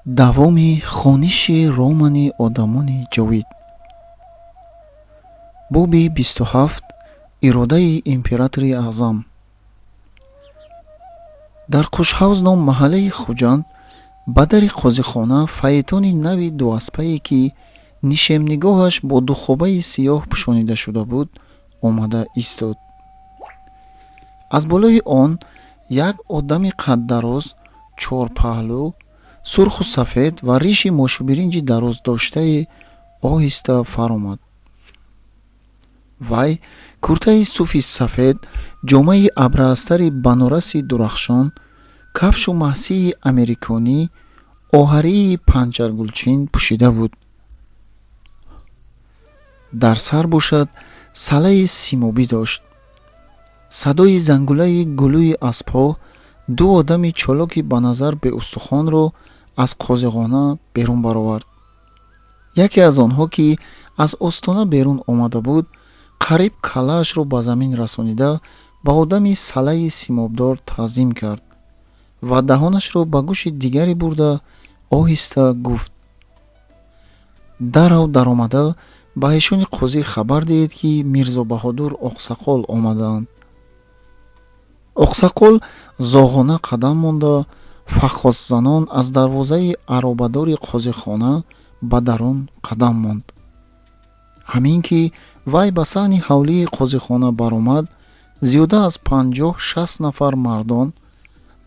Давоми хониши романи Одамони ҷовид, боби 27, иродаи императори аъзам. Дар Қушҳавз ном маҳаллаи Хуҷанд ба дари қозихона фаэтони нави дуаспае, ки нишемнигоҳаш бо духобаи сиёҳ пӯшонида шуда буд, омада истод. Аз болои он як одами қаддароз, чорпаҳлӯ, сурху сафед ва риши мошубиринҷи дароз доштае оҳиста фаромад. Вай куртаи суфи сафед, ҷомаи абраастари банораси дурахшон, кафшу маҳсии америконӣ оҳарии панҷаргулчин пӯшида буд. Дар сар бошад, салаи симобӣ дошт. Садои зангулаи гулӯи аспҳо ду одами чолоки ба назар беустухонро аз қозиғона берун баровард. Яке аз онҳо, ки аз остона берун омада буд, қариб каллаашро ба замин расонида, ба одами салаи симобдор таъзим кард ва даҳонашро ба гӯши дигаре бурда, оҳиста гуфт: «Дарав, даромада ба эшони қозӣ хабар диҳед, ки Мирзобаҳодур Оқсақол омадаанд». Оқсақол зоғона қадам монда, фаххосзанон аз дарвозаи аробадори қозихона ба дарун қадам монд. Ҳамин ки вай ба саҳни ҳавлии қозихона баромад, зиёда аз 50-60 нафар мардон,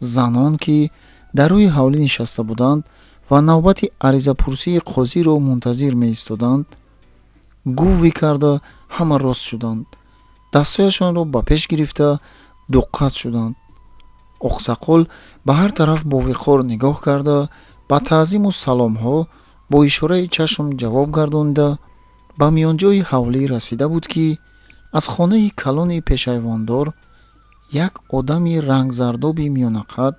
занон, ки дар рӯи ҳавлӣ нишаста буданд ва навбати аризапурсии қозиро мунтазир меистоданд, гуввӣ карда ҳама рост шуданд, дастҳояшонро ба пеш гирифта, дуққат шуданд. Оқсақол ба ҳар тараф бо виқор нигоҳ карда, ба таъзиму саломҳо бо ишораи чашм ҷавоб гардонида, ба миёнҷои ҳавлӣ расида буд, ки аз хонаи калони пешайвондор як одами рангзардоби миёнақад,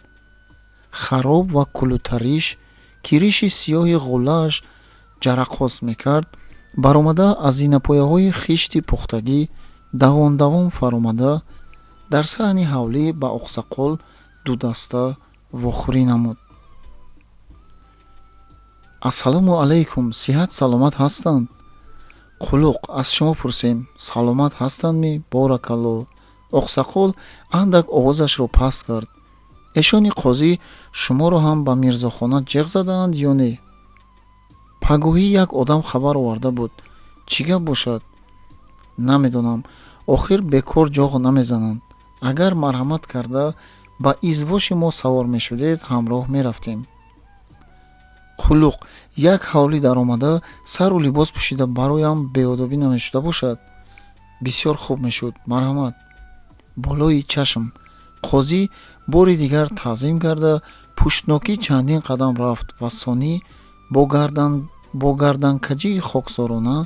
хароб ва кулутариш, ки риши сиёҳи ғуллааш ҷарақос мекард, баромада, аз зинапояҳои хишти пухтагӣ давон давон фаромада, дар саҳни ҳавлӣ ба Оқсақол дудаста вохӯрӣ намуд. «Ассалому алайкум, сиҳат саломат ҳастанд?» «Қулуқ, аз шумо пурсем, саломат ҳастандми? Боракалло». Оқсақол андак овозашро паст кард: «Эшони қозӣ шуморо ҳам ба Мирзохона ҷеғ задаанд ё не? Пагоҳӣ як одам хабар оварда буд. Чӣ гап бошад, намедонам, охир бекор ҷоғ намезананд. Агар марҳамат карда ба извоши мо савор мешудед, ҳамроҳ мерафтем». «Қулуқ, як ҳавлӣ даромада, сару либос пӯшида бароям беодобӣ намешуда бошад, бисёр хуб мешуд. Марҳамат». «Болои чашм». Қозӣ бори дигар таъзим карда, пуштнокӣ чандин қадам рафт ва сонӣ бо гарданкаҷии хоксорона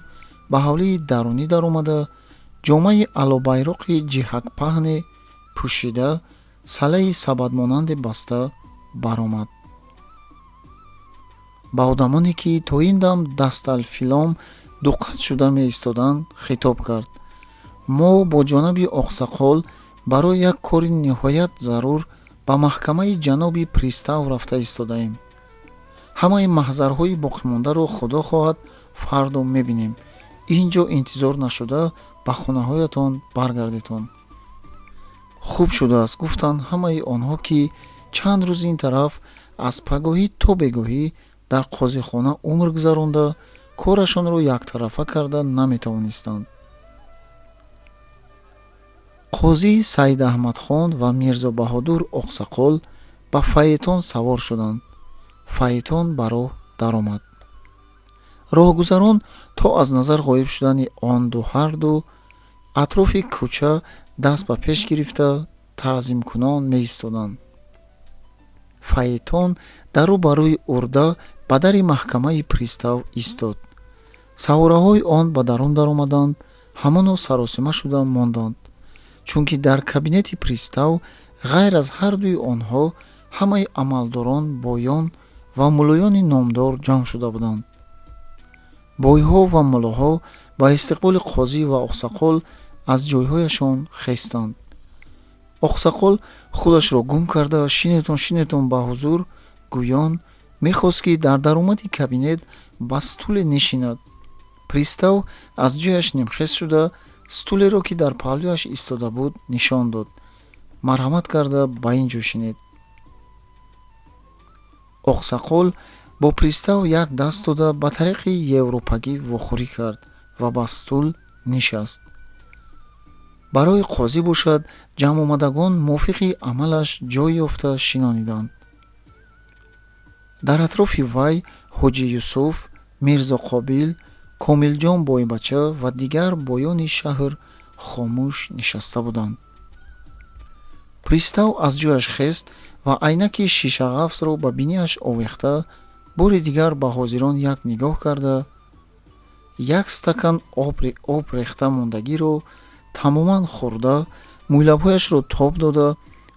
ба ҳавлии дарунӣ даромада, ҷомаи алобайроқи ҷиҳакпаҳне пӯшида, салаи сабадмонанде баста баромад. Ба одамоне, ки то ин дам дасталфилом дуққат шуда меистоданд, хитоб кард: «Мо бо ҷонаби Оқсақол барои як кори ниҳоят зарур ба маҳкамаи ҷаноби пристав рафта истодаем. Ҳамаи маҳзарҳои боқимондаро, Худо хоҳад, фардо мебинем. Ин ҷо интизор нашуда, ба хонаҳоятон баргардетон». «Хуб шудааст», гуфтанд ҳамаи онҳо, ки чанд рӯз ин тараф аз пагоҳӣ то бегоҳӣ дар қозихона умр гузаронда, корашонро яктарафа карда наметавонистанд. Қозӣ Саидаҳмадхон ва Мирзобаҳодур Оқсақол ба фаэтон савор шуданд. Фаэтон ба роҳ даромад. Роҳгузарон то аз назар ғоиб шудани он ду ҳарду атрофи кӯча даст ба пеш гирифта, таъзимкунон меистоданд. Фаэтон дар рӯ ба рӯи урда ба дари маҳкамаи пристав истод. Савораҳои он ба дарун даромаданд, ҳамоно саросима шуда монданд, чунки дар кабинети пристав ғайр аз ҳардуи онҳо ҳамаи амалдорон, боён ва муллоёни номдор ҷамъ шуда буданд. Бойҳо ва муллоҳо ба истиқболи қозӣ ва Оқсақол аз ҷойҳояшон хестанд. Оқсақол худашро гум карда, «Шинетон, шинетон, ба ҳузур» гӯён. Мехост, ки дар даромади кабинет ба стуле нишинад. Пристав аз ҷояш нимхез шуда, стулеро, ки дар паҳлӯяш истода буд, нишон дод: «Марҳамат карда ба ин ҷо шинед». Оқсақол бо пристав як даст дода, ба тариқи европагӣ вохӯрӣ кард ва ба стул нишаст. Барои қозӣ бошад, ҷамъомадагон мувофиқи амалаш ҷой ёфта шинониданд. Дар атрофи вай Ҳоҷи Юсуф, Мирзо Қобил, Комилҷон Бойбача ва дигар боёни шаҳр хомӯш нишаста буданд. Пристав аз ҷояш хест ва айнаки шишағафсро ба бинияш овехта, бори дигар ба ҳозирон як нигоҳ карда, як стакан об рехта мондагиро тамоман хӯрда, мӯйлабҳояшро тоб дода,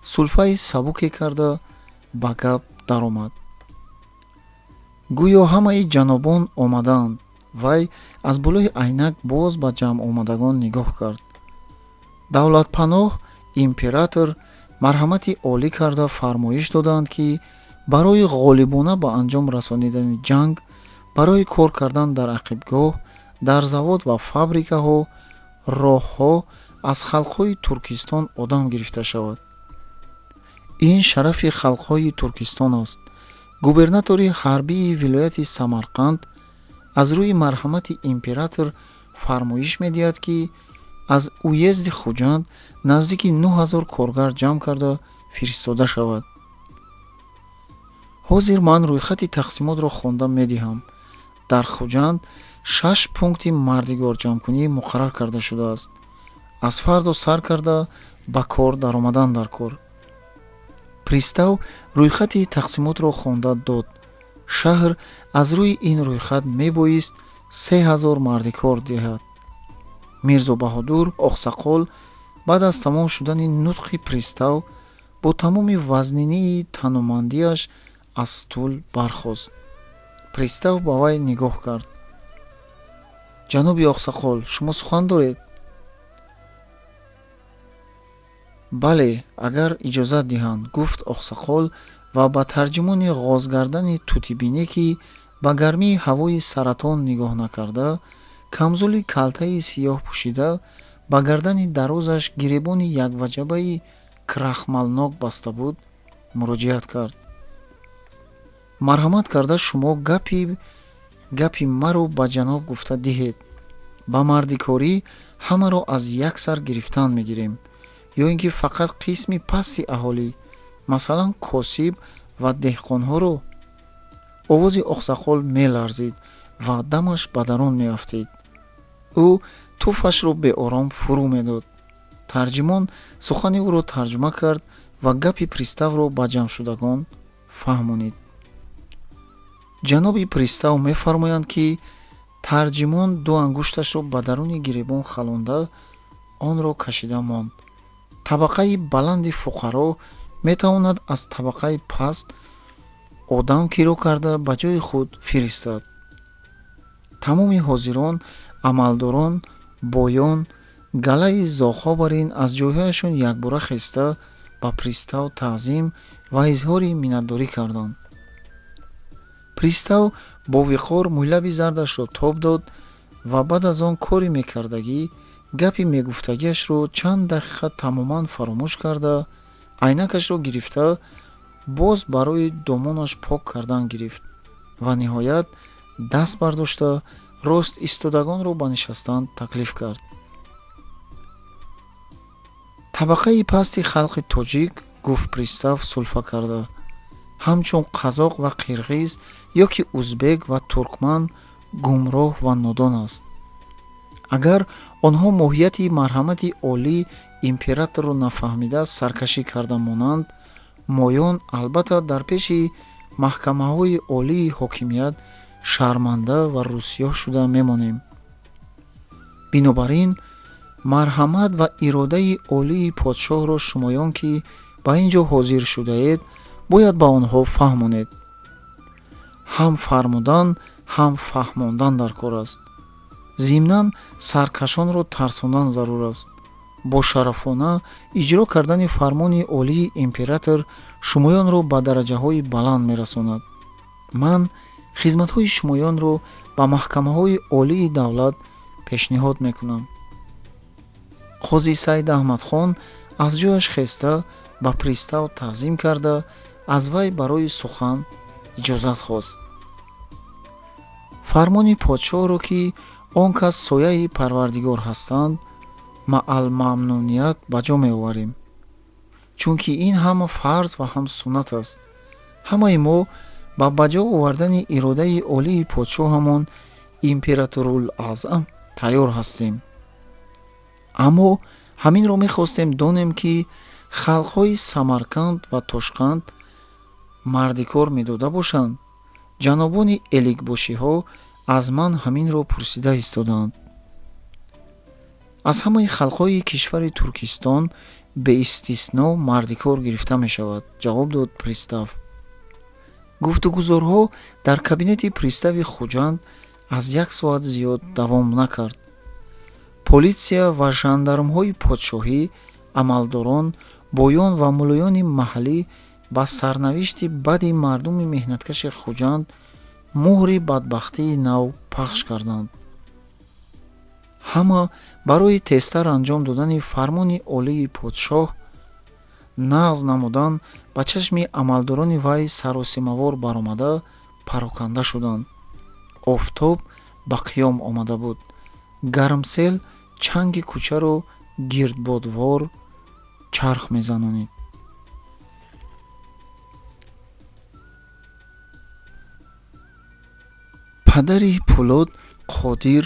сулфаи сабуке карда, ба гап даромад: «Гӯё ҳамаи ҷанобон омадаанд». Вай аз болои айнак боз ба ҷамъомадагон нигоҳ кард. «Давлатпаноҳ император марҳамати олӣ карда фармоиш додаанд, ки барои ғолибона ба анҷом расонидани ҷанг, барои кор кардан дар ақибгоҳ, дар завод ва фабрикаҳо, роҳҳо аз халқҳои Туркистон одам гирифта шавад. Ин шарафи халқҳои Туркистон аст. Губернатори ҳарбии вилояти Самарқанд аз рӯи марҳамати император фармоиш медиҳад, ки аз уезди Хуҷанд наздики 9000 коргар ҷамъ карда фиристода шавад. Ҳозир ман рӯйхати тақсимотро хонда медиҳам. Дар Хуҷанд шаш пункти мардигорҷамъкунӣ муқаррар карда шудааст. Аз фардо сар карда ба кор даромадан дар кор». Пристав рӯйхати тақсимотро хонда дод. Шаҳр аз рӯи ин рӯйхат мебоист 3000 мардикор диҳад. Мирзо Баҳодур Оқсақол баъд аз тамом шудани нутқи пристав бо тамоми вазнинии танумандиаш аз стул бархост. Пристав ба вай нигоҳ кард: «Ҷаноби Оқсақол, шумо сухан доред?» «Бале, агар иҷозат диҳанд», гуфт Оқсақол ва ба тарҷумони ғозгардани тутибине, ки ба гармии ҳавои саратон нигоҳ накарда, камзули калтаи сиёҳ пӯшида, ба гардани дарозаш гиребони якваҷабаи крахмалнок баста буд, муроҷиат кард: «Марҳамат карда шумо гапи маро ба ҷаноб гуфта диҳед. Ба мардикорӣ ҳамаро аз як сар гирифтан мегирем ё ин ки фақат қисми пасти аҳолӣ, масалан, косиб ва деҳқонҳоро?» Овози Оқсақол меларзид ва дамаш ба дарун меафтид. Ӯ туфашро беором фурӯ медод. Тарҷимон сухани ӯро тарҷума кард ва гапи приставро ба ҷамъшудагон фаҳмонид. «Ҷаноби пристав мефармоянд, ки…» Тарҷимон ду ангушташро ба даруни гиребон халонда, онро кашида монд. «Табақаи баланди фуқаро метавонад аз табақаи паст одам киро карда ба ҷои худ фиристад». Тамоми ҳозирон, амалдорон, боён, галаи зоғҳо барин аз ҷойҳояшон якбора хеста, ба пристав таъзим ва изҳори миннатдорӣ карданд. Пристав бо виқор мӯйлаби зардашро тоб дод ва баъд аз он кори мекардагӣ, гапи мегуфтагиашро чанд дақиқа тамоман фаромӯш карда, айнакашро гирифта, боз барои домонаш пок кардан гирифт ва ниҳоят даст бардошта, рост истодагонро ба нишастан таклиф кард. «Табақаи пасти халқи тоҷик, гуфт пристав сулфа карда, ҳамчун қазоқ ва қирғиз ё ки узбек ва туркман гумроҳ ва нодон аст. Агар онҳо моҳияти марҳамати олӣ императорро нафаҳмида саркашӣ карда монанд, моён албатта дар пеши маҳкамаҳои олии ҳокимият шарманда ва рӯсиёҳ шуда мемонем. Бинобар ин марҳамат ва иродаи олии подшоҳро шумоён, ки ба ин ҷо ҳозир шудаед, бояд ба онҳо фаҳмонед. Ҳам фармудан, ҳам фаҳмондан дар кор аст. Зимнан саркашонро тарсондан зарур аст. Бошарафона иҷро кардани фармони олии император шумоёнро ба дараҷаҳои баланд мерасонад». Ман хизматҳои шумоёнро ба маҳкамаҳои олии давлат пешниҳод мекунам. Қози Саид Аҳмадхон аз ҷояш хеста, ба пристав таъзим карда, аз вай барои сухан иҷозат хост. Фармони подшоҳро, ки он кас сояи Парвардигор ҳастанд, маалмамнуният ба ҷо меоварем, чунки ин ҳама фарз ва ҳам суннат аст. Ҳамаи мо ба ба ҷо овардани иродаи олии подшоҳамон императорулаъзам тайёр ҳастем. Аммо ҳаминро мехостем донем, ки халқҳои Самарканд ва Тошканд мардикор медода бошанд. Ҷанобони эликбошиҳо аз ман ҳаминро пурсида истодаанд. Аз ҳамаи халқҳои кишвари Туркистон беистисно мардикор гирифта мешавад, ҷавоб дод пристав. Гуфтугузорҳо дар кабинети пристави Хуҷанд аз як соат зиёд давом накард. Политсия ва жандармҳои подшоҳӣ, амалдорон, боён ва муллоёни маҳаллӣ ба сарнавишти бади мардуми меҳнаткаши Хуҷанд муҳри бадбахтии нав пахш карданд. Ҳама барои тезтар анҷом додани фармони олии подшоҳ нағз намудан ба чашми амалдорони вай саросимавор баромада пароканда шуданд. Офтоб ба қиём омада буд. Гармсел чанги кӯчаро гирдбодвор чарх мезанонид. Падари Пӯлод Қодир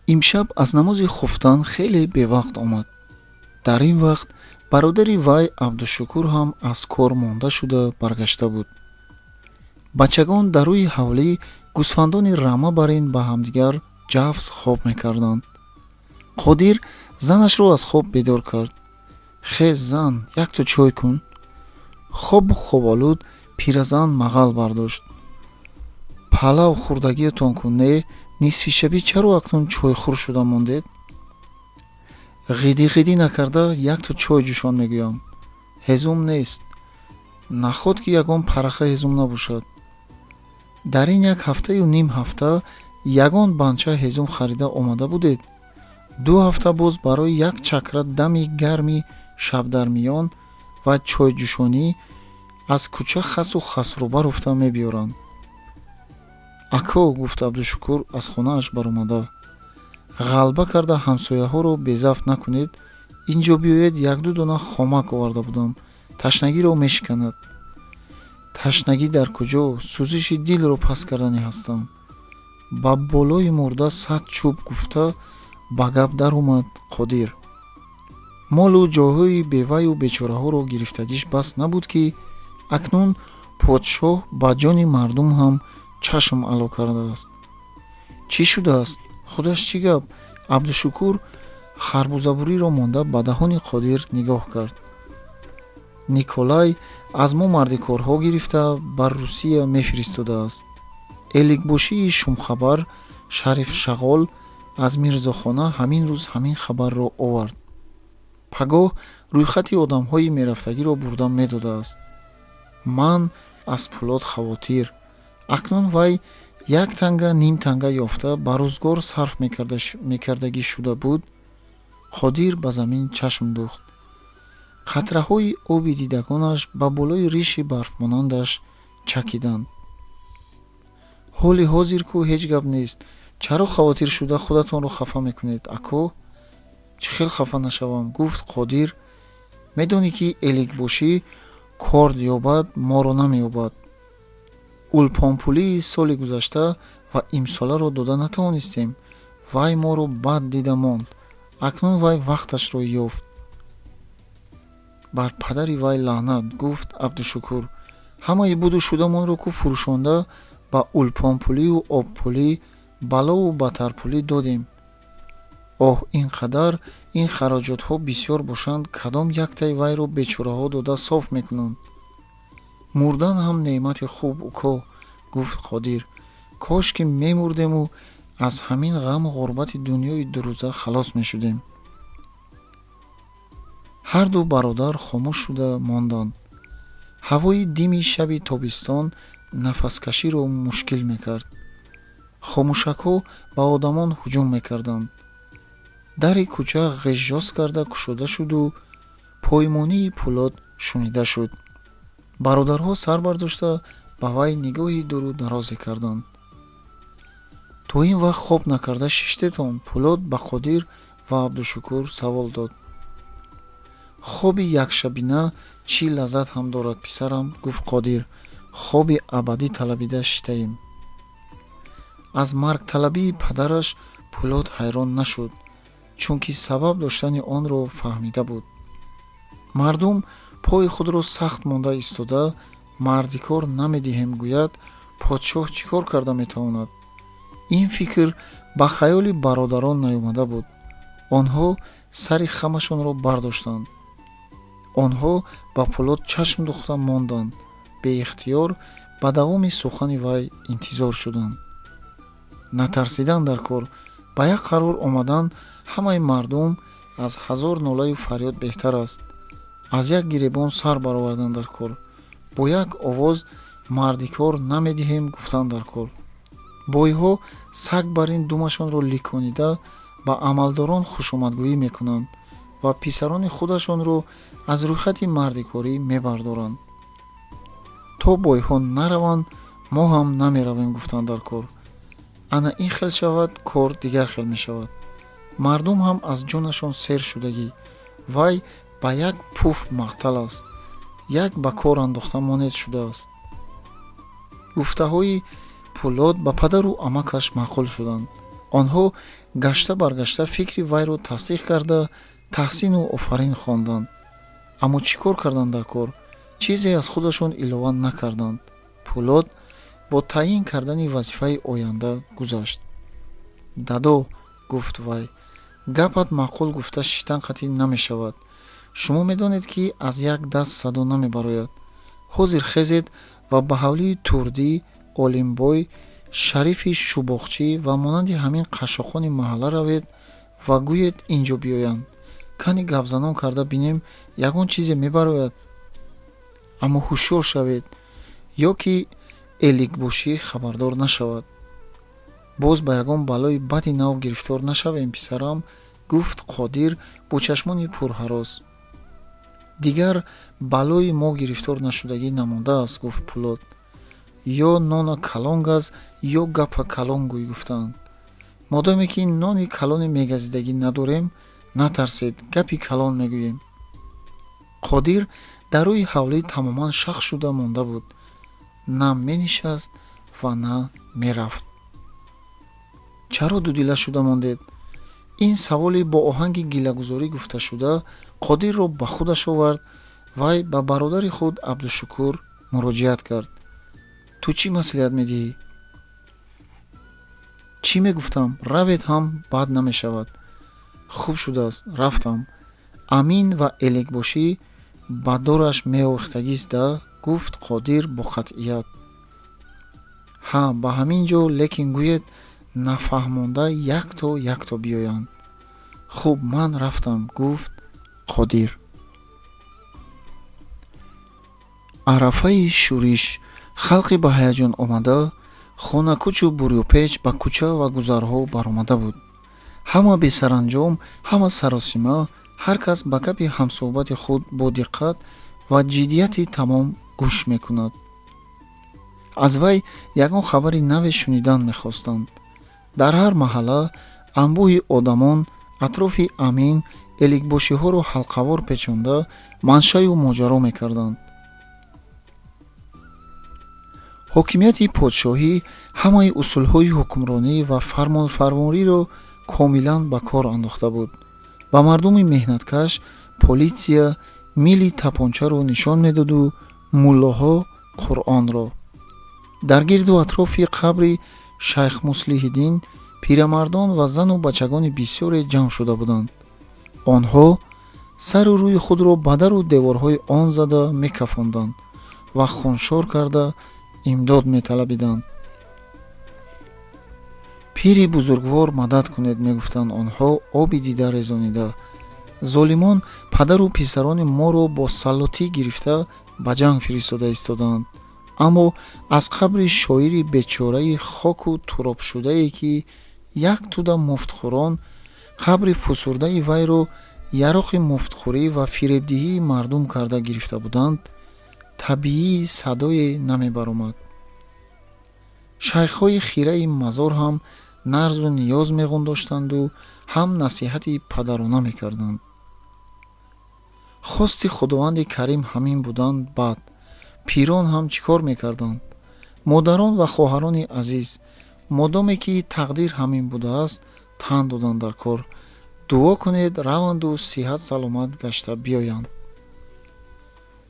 имшаб аз намози хуфтан хеле бевақт омад. Дар ин вақт бародари вай Абдушукур ҳам аз кор монда шуда баргашта буд. Бачагон дар рӯи ҳавлӣ гӯсфандони рама барин ба ҳамдигар ҷафз хоб мекарданд. Қодир занашро аз хоб бедор кард. Хез, зан, якто чой кун. Хобу хоболуд пиразан мағал бардошт. Палав хӯрдагиятон кун, не нисфи шабӣ чаро акнун чойхӯр шуда мондед? Ғидӣ ғидӣ накарда якто чой ҷӯшон мегӯям. Ҳезум нест. Наход ки ягон параха ҳезум набошад. Дар ин як ҳафтаю ним ҳафта ягон банча ҳезум харида омада будед? 2 ҳафта боз барои як чакра дами гарми шабдармиён ва чойҷӯшонӣ аз кӯча хасу хасруба руфта мебиёранд. Ако, гуфт Абдушукур аз хонааш баромада, ғалба карда ҳамсояҳоро безафт накунед. Инҷо биёед, якду дона хомак оварда будам, ташнагиро мешиканад. Ташнагӣ дар куҷо? Сӯзиши дилро паст карданӣ ҳастам. Ба болои мурда 100 чӯб, гуфта ба гап даромад Қодир. Молу ҷойҳои беваю бечораҳоро гирифтагиш бас набуд, ки акнун подшоҳ ба ҷони мардум ҳам чашм ало кардааст. Чӣ шудааст? Худаш чӣ гап? Абдушукур харбузабуриро монда ба даҳони Қодир нигоҳ кард. Николай аз мо мардикорҳо гирифта ба Русия мефиристодааст. Эликбошии шумхабар Шариф Шағол аз Мирзохона ҳамин рӯз ҳамин хабарро овард. Пагоҳ рӯйхати одамҳои мерафтагиро бурда медодааст. Ман аз Пӯлод хавотир. Акнун вай як танга ним танга ёфта ба рӯзгор сарф мекардагӣ шуда буд. Қодир ба замин чашм духт. Қатраҳои оби дидагонаш ба болои риши барфмонандаш чакиданд. Ҳоли ҳозир ку ҳеҷ гап нест. Чаро хавотир шуда худатонро хафа мекунед, ако? Чӣ хел хафа нашавам? Гуфт Қодир. Медонӣ, ки эликбошӣ корд ёбад, моро намеёбад. Улпонпулии соли гузашта ва имсоларо дода натавонистем. Вай моро бад дида монд. Акнун вай вақташро ёфт. Бар падари вай лаънат, гуфт Абдушукур. Ҳамаи буду шудамонро ку фурӯшонда ба улпонпулию обпулӣ, балову батарпулӣ додем. Оҳ, ин қадар ин хароҷотҳо бисёр бошанд, кадом яктаи вайро бечораҳо дода соф мекунанд? Мурдан ҳам неъмати хуб, уко, гуфт Қодир. Кош ки мемурдему аз ҳамин ғаму ғурбати дунёи дурӯза халос мешудем. Ҳарду бародар хомӯш шуда монданд. Ҳавои дими шаби тобистон нафаскаширо мушкил мекард. Хомӯшакҳо ба одамон ҳуҷум мекарданд. Дари кӯча ғижжоз карда кушода шуду поймонии Пӯлод шунида шуд. Бародарҳо сар бардошта ба вай нигоҳи дуру дарозе карданд. То ин вақт хоб накарда шиштетон? Пӯлод ба Қодир ва Абдушукур савол дод. Хоби якшабина чӣ лаззат ҳам дорад, писарам, гуфт Қодир. Хоби абадӣ талабида шиштаем. Аз маргталабии падараш Пӯлод ҳайрон нашуд, чунки сабаб доштани онро фаҳмида буд. Мардум пои худро сахт монда истода мардикор намедиҳем гӯяд, подшоҳ чӣ кор карда метавонад? Ин фикр ба хаёли бародарон наёмада буд. Онҳо сари хамашонро бардоштанд. Онҳо ба Пӯлод чашм духта монданд, беихтиёр ба давоми сухани вай интизор шуданд. Натарсидан дар кор, ба як қарор омадан ҳамаи мардум аз ҳазор нолаю фарёд беҳтар аст. Аз як гиребон сар баровардан дар кор, бо як овоз мардикор намедиҳем гуфтан дар кор. Бойҳо саг бар ин думашонро ликонида ба амалдорон хушомадгӯӣ мекунанд ва писарони худашонро аз рӯйхати мардикорӣ мебардоранд. То бойҳо нараванд, мо ҳам намеравем гуфтан дар кор. Ана ин хел шавад, кор дигар хел мешавад. Мардум ҳам аз ҷонашон сер шудагӣ. Вай ба як пуф маътал аст, як ба кор андохта монед шудааст. Гуфтаҳои Пӯлод ба падару амакаш маъқул шуданд. Онҳо гашта баргашта фикри вайро тасдиқ карда таҳсину офарин хонданд. Аммо чӣ кор карданд дар кор? Чизе аз худашон илова накарданд. Пӯлод бо таъйин кардани вазифаи оянда гузашт. Дадо, гуфт вай, гапат маъқул гуфта шиштан қатъӣ намешавад. Шумо медонед, ки аз як даст садо намебарояд. Ҳозир хезед ва ба ҳавлии Турдӣ, Олимбой, Шарифи Шубоғчӣ ва монанди ҳамин қашшоқони маҳалла равед ва гӯед ин ҷо биёянд. Кани гапзанон карда бинем, ягон чизе мебарояд. Аммо ҳушёр шавед, ё ки эликбошӣ хабардор нашавад. Боз ба ягон балои бади нав гирифтор нашавем, писарам, гуфт Қодир бо чашмони пурҳарос. Дигар балои мо гирифтор нашудагӣ намондааст, гуфт Пӯлод. Ё нона калон газ, ё гапа калон гӯй гуфтаанд. Модоме ки нони калони мегазидагӣ надорем, натарсед, гапи калон мегӯем. Қодир дар рӯи ҳавлӣ тамоман шах шуда монда буд. На менишаст ва на мерафт. Чаро дудила шуда мондед? Ин саволи бо оҳанги гилагузорӣ гуфташуда Қодирро ба худаш овард. Вай ба бародари худ Абдушукур муроҷиат кард. Ту чӣ маслиҳат медиҳӣ? Чӣ мегуфтам, равед ҳам бад намешавад. Хуб шудааст, рафтам. Амин ва элекбошӣ ба дораш меовехтагист да, гуфт Қодир бо қатъият. Ҳа, ба ҳамин ҷо, лекин гӯед нафаҳмонда якто якто биёянд. Хуб, ман рафтам, гуфт Қодир. Арафаи шӯриш халқи ба ҳаяҷон омада хонакӯчу бурёпеч ба кӯча ва гузарҳо баромада буд. Ҳама бесаранҷом, ҳама саросима, ҳар кас ба гапи ҳамсӯҳбати худ бо диққат ва ҷиддияти тамом гӯш мекунад. Аз вай ягон хабари наве шунидан мехостанд. Дар ҳар маҳалла анбӯҳи одамон атрофи Амин эликбошиҳоро ҳалқавор печонда маншаю моҷаро мекарданд. Ҳокимияти подшоҳӣ ҳамаи усулҳои ҳукмронӣ ва фармонфармониро комилан ба кор андохта буд. Ба мардуми меҳнаткаш политсия мили тапончаро нишон медоду муллоҳо Қуръонро. Дар гирду атрофи қабри Шайхмуслиҳиддин пирамардон ва зану бачагони бисёре ҷамъ шуда буданд. Онҳо сару рӯи худро ба дару деворҳои он зада мекафонданд ва хуншор карда имдод металабиданд. Пири бузургвор, мадад кунед, мегуфтанд онҳо оби дида резонида. Золимон падару писарони моро бо саллотӣ гирифта ба ҷанг фиристода истодаанд. Аммо аз қабри шоири бечораи хоку туробшудае, ки як тӯда муфтхӯрон қабри фусурдаи вайро яроқи муфтхӯрӣ ва фиребдиҳии мардум карда гирифта буданд, табиӣ садое намебаромад. Шайхҳои хираи мазор ҳам нарзу ниёз меғундоштанду ҳам насиҳати падарона мекарданд. Хости Худованди Карим ҳамин буданд. Баъд пирон ҳам чӣ кор мекарданд? Модарон ва хоҳарони азиз, модоме ки тақдир ҳамин будааст, тан додан дар кор. Дуо кунед, раванду сиҳат саломат гашта биёянд.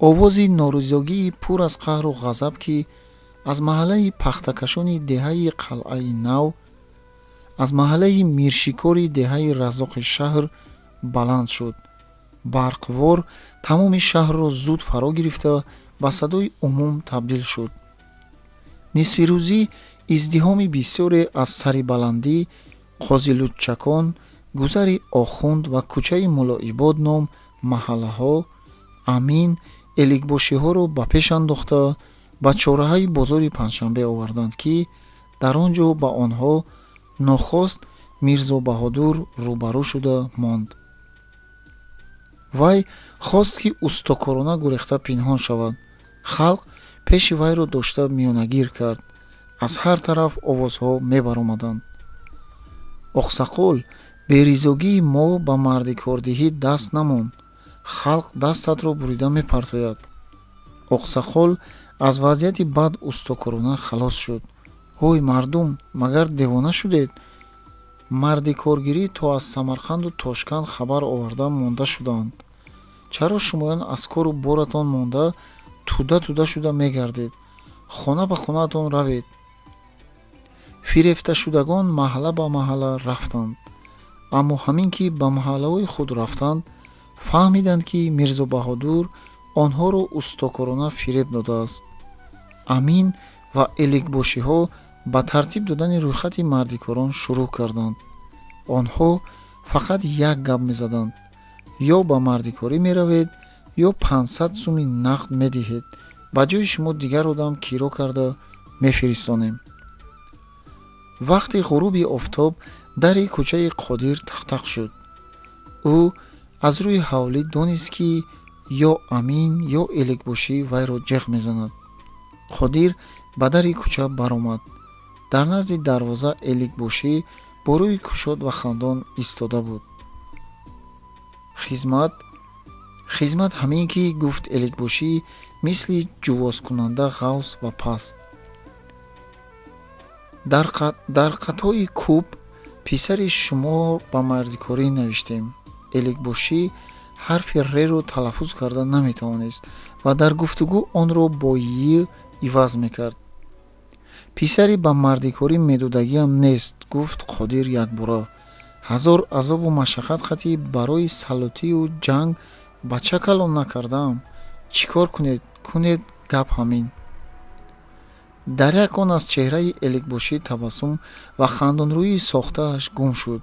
Овози норизогии пур аз қаҳру ғазаб, ки аз маҳаллаи пахтакашони деҳаи Қалъаи Нав, аз маҳаллаи миршикори деҳаи Раззоқи шаҳр баланд шуд, барқвор тамоми шаҳрро зуд фаро гирифта, ба садои умум табдил шуд. Нисфирӯзӣ издиҳоми бисёре аз сари баландӣ, Қозилуччакон, гузари Охунд ва кӯчаи Муллоибод ном маҳаллаҳо амин эликбошиҳоро ба пеш андохта, ба чораҳаи бозори Панҷшанбе оварданд, ки дар он ҷо ба онҳо нохост Мирзобаҳодур рӯбарӯ шуда монд. Вай хост, ки устокорона гурехта пинҳон шавад. Халқ пеши вайро дошта миёнагир кард. Аз ҳар тараф овозҳо мебаромаданд: «Оқсақол, беризогии мо ба мардикордиҳӣ даст намонд, халқ дастатро бурида мепартояд». Оқсақол аз вазъияти бад устокорона халос шуд: «Ҳой, мардум, магар девона шудед? Мардикоргирӣ то аз Самарқанду Тошканд хабар оварда монда шудаанд. Чаро шумоён аз кору боратон монда, тӯда тӯда шуда мегардед? Хона ба хонаатон равед». Фирефташудагон маҳалла ба маҳалла рафтанд. Аммо ҳамин ки ба маҳаллаҳои худ рафтанд, фаҳмиданд, ки Мирзобаҳодур онҳоро устокорона фиреб додааст. Амин ва эликбошиҳо ба тартиб додани рӯйхати мардикорон шурӯъ карданд. Онҳо фақат як гап мезаданд: «Ё ба мардикорӣ меравед, ё 500 суми нақд медиҳед, ба ҷои шумо дигар одам киро карда мефиристонем». Вақти ғуруби офтоб дари кӯчаи Қодир тақтақ шуд. Ӯ аз рӯи ҳавлӣ донист, ки ё амин, ё эликбошӣ вайро ҷеғ мезанад. Қодир ба дари кӯча баромад. Дар назди дарвоза эликбошӣ бо рӯи кушод ва хандон истода буд. «Хизмат, хизмат ҳамин ки», гуфт эликбошӣ мисли ҷувозкунанда ғавс ва паст. «Дар қатои кӯб писари шумо ба мардикорӣ навиштем». Эликбошӣ ҳарфи реро талаффуз карда наметавонист ва дар гуфтугӯ онро бо й иваз мекард. «Писари ба мардикорӣ медодагиам нест», гуфт Қодир якбора. «Ҳазор азобу машаққат хати барои салотию ҷанг бача калон накардаам. Чӣ кор кунед, кунед, гап ҳамин». Дар як он аз чеҳраи эликбошӣ табассум ва хандонрӯии сохтааш гум шуд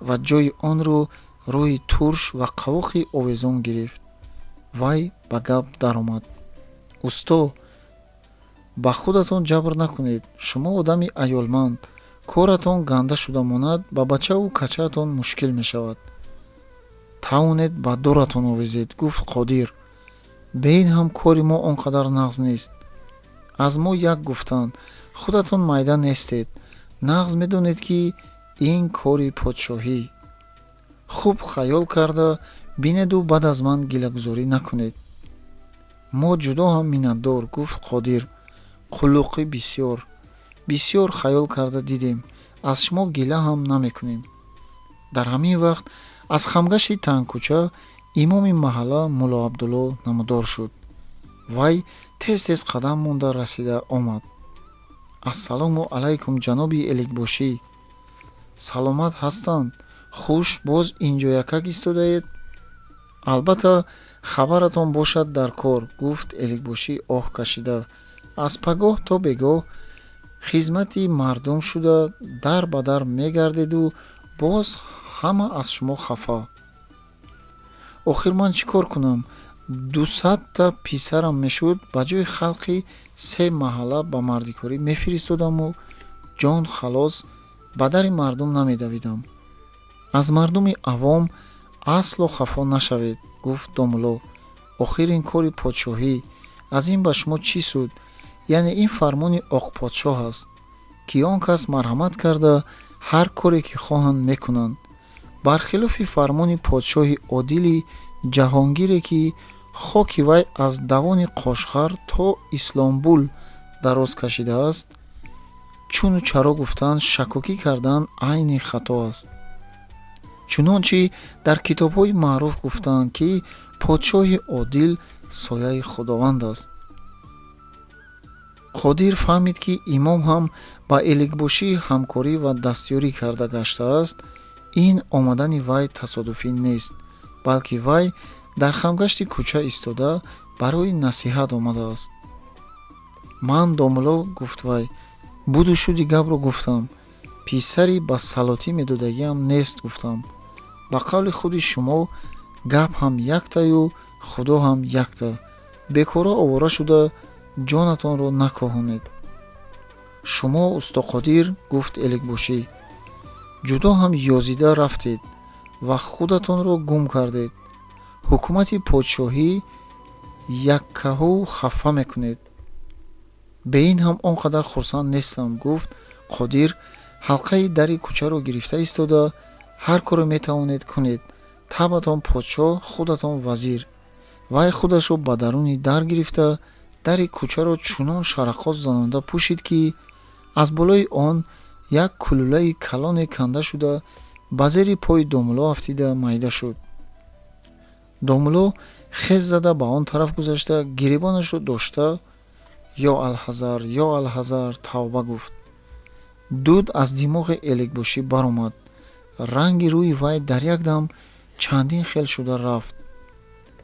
ва ҷои онро рӯи турш ва қавоқи овезон гирифт. Вай ба гап даромад: «Усто, ба худатон ҷабр накунед. Шумо одами аёлманд. Коратон ганда шуда монад, ба бачаву качаатон мушкил мешавад. Тавонед, ба доратон овезед», гуфт Қодир. «Бе ин ҳам кори мо он қадар нағз нест. Аз мо як гуфтан, худатон майда нестед, нағз медонед, ки ин кори подшоҳӣ. Хуб хаёл карда бинеду баъд аз ман гилагузорӣ накунед». «Мо ҷудо ҳам миннатдор», гуфт Қодир. «Қуллуқӣ бисёр бисёр хаёл карда дидем, аз шумо гила ҳам намекунем». Дар ҳамин вақт аз хамгашти тангкӯча имоми маҳалла Мулло Абдулло намудор шуд. Вай тез тез қадам монда расида омад. «Ассалому алайкум, ҷаноби эликбошӣ». «Саломат ҳастанд? Хуш, боз инҷоякак истодаед? Албатта, хабаратон бошад дар кор», гуфт эликбошӣ оҳ кашида. «Аз пагоҳ то бегоҳ хизмати мардум шуда, дар ба дар мегардеду боз ҳама аз шумо хафа. Охир ман чӣ кор кунам? 200-та писарам мешуд, ба ҷои халқи Се маҳалла ба мардикорӣ мефиристодаму ҷон халос ба дари мардум намедавидам. Аз мардуми авом асло хафо нашавед, гуфт домулло. Охир ин кори подшоҳӣ, аз ин ба шумо чӣ суд? Яъне ин фармони Оқподшоҳ аст, ки он кас марҳамат карда ҳар коре ки хоҳанд мекунанд, бархилофи фармони подшоҳи одили ҷаҳонгире, ки хоки вай аз давони Қошғар то Исломбул дароз кашидааст. Чуну чаро гуфтан, шаккокӣ кардан айни хато аст. Чунончи дар китобҳои маъруф гуфтаанд, ки подшоҳи одил сояи Худованд аст. Қодир фаҳмид, ки имом ҳам ба эликбошӣ ҳамкорӣ ва дастёрӣ карда гаштааст. Ин омадани вай тасодуфӣ нест, балки вай дар хамгашти кӯча истода барои насиҳат омадааст. Ман, домулло, гуфт вай, буду шуди гапро гуфтам. Писари ба салотӣ медодагиам нест, гуфтам. Ба қавли худи шумо, гап ҳам яктаю Худо ҳам якта. Бекора овора шуда ҷонатонро накоҳонед. Шумо, усто Қодир, гуфт эликбошӣ, ҷудо ҳам ёзида рафтед ва худатонро гум кардед. Ҳукумати подшоҳӣ яккаҳу хафа мекунед. Бе ин ҳам он қадар хурсанд нестам, гуфт Қодир, ҳалқаи дари кӯчаро гирифта истода. Ҳар коре метавонед кунед. Табатон подшоҳ, худатон вазир. Вай худашро ба даруни дар гирифта, дари кӯчаро чунон шарақоз занонда пӯшид, ки аз болои он як кулулаи калоне канда шуда ба зери пои домулло афтида майда шуд. Домулло хез зада ба он тараф гузашта, гиребонашро дошта, ё алҳазар, ё алҳазар, тавба гуфт. Дуд аз димоғи эликбошӣ баромад. Ранги рӯи вай дар як дам чандин хел шуда рафт.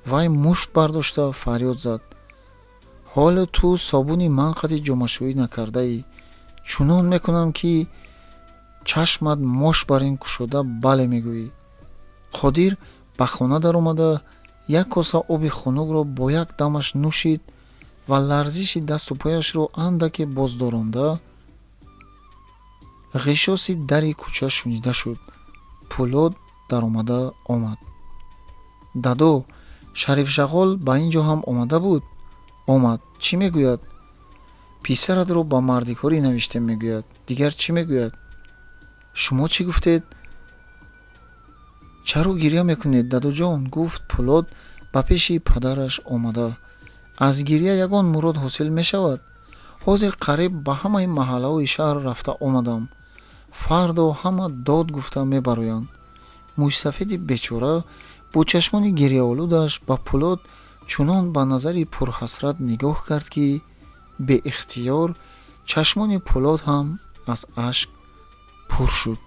Вай мушт бардошта фарёд зад: ҳоло ту собуни ман қади ҷомашӯӣ накардаӣ, чунон мекунам, ки чашмат мош бар ин кушода бале мегӯӣ. Қодир ба хона даромада, як коса оби хунукро бо як дамаш нӯшид ва ларзиши дасту пояшро андаке боздоронда. Ғишоси дари кӯча шунида шуд. Пӯлод даромада омад. Дадо, Шарифшағол ба ин ҷо ҳам омада буд? Омад. Чӣ мегӯяд? Писаратро ба мардикорӣ навиштем, мегӯяд. Дигар чӣ мегӯяд? Шумо чӣ гуфтед? Чаро гирья мекунед, дадоҷон? Гуфт Пӯлод, ба пеши падараш омада. Аз гирья ягон мурод ҳосил мешавад? Ҳозир қариб ба ҳамаи маҳаллаҳои шаҳр рафта омадам. Фардо ҳама дод гуфта мебароянд. Мӯйсафеди бечора бо чашмони гирьяолудаш ба Пӯлод чунон ба назари пурҳасрат нигоҳ кард, ки беихтиёр чашмони Пӯлод ҳам аз ашк пур шуд.